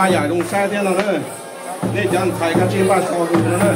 Yam zoo saib thiab no na, nej cov ntxhais koj tsij npaj so rau no na.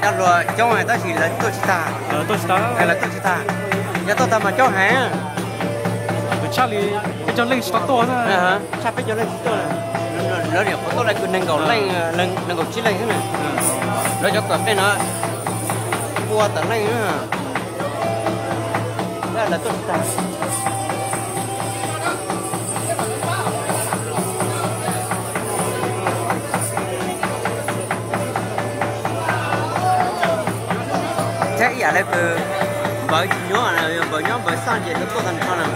Cov hluas coob tab sis lawv tuaj tsis tag. Lawv tuaj tsis tag. Yog tuaj tag mas coob heev. Tshaj li peb caug leej tsis tau tuaj. Tshaj peb caug leej tsis tuaj. Lawv niam qhuav tuaj lawv kwv nees nkaum leej, nees nkaum tsib leej xwb na. Lawv cov tuaj tej no pua tawm leej na. Lawv tuaj tsis tag. Thiab ib yam li kws npawv tsis nyob, npawv nyob npawv xaj ces lawv tuaj tag nrho na.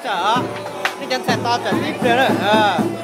Os, nej cov ntxhais tos tsam tib pliag na.